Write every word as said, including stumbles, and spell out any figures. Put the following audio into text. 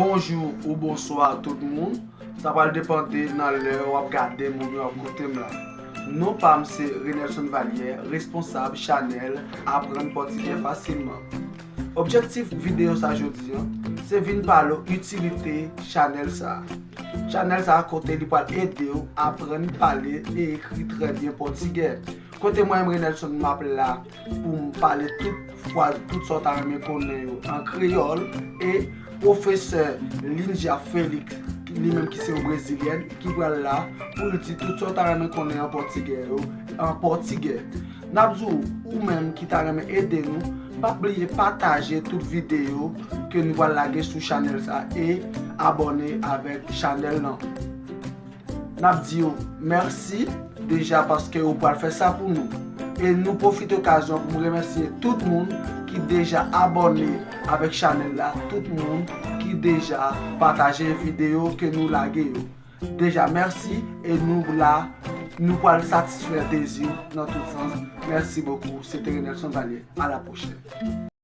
Bonjou ou bonswa tout moun. Sa pral depande nan lè w ap gade m oubyen w ap koute m la. Non pa m se Renelson Valière, responsab chanèl Aprann Pòtigè Fasilman. Objektif videyo sa jodi an, se vin pale w itilite chanèl sa. Chanèl sa kote li pral ede w aprann pale e ekri trè byen pòtigè. Kote mwen menm Renelson m ap la pou m pale tout fraz, tout sa w ta renmen konnen yo an kreyòl. E pwofesè Lindia Felix, li menm ki se yon brezilyèn, ki pral la pou l di tout sa w ta renmen konnen an pòtigè yo an pòtigè. N ap di w, ou menm ki ta renmen ede nou, pa bliye pataje tout videyo ke nou pral lage sou chanèl sa e abòne avèk chanèl lan. N ap di w mèsi deja paske ou pral fè sa pou nou. E nou pwofite okazyon pou m remèsye tout moun ki deja abòne avèk chanèl la, tout moun ki deja pataje videyo ke nou lage yo. Deja mèsi e nou la, nou pral satisfè dezi w nan tout sans. Mèsi bokou. Se te Renelson Valière. A la pwochèn.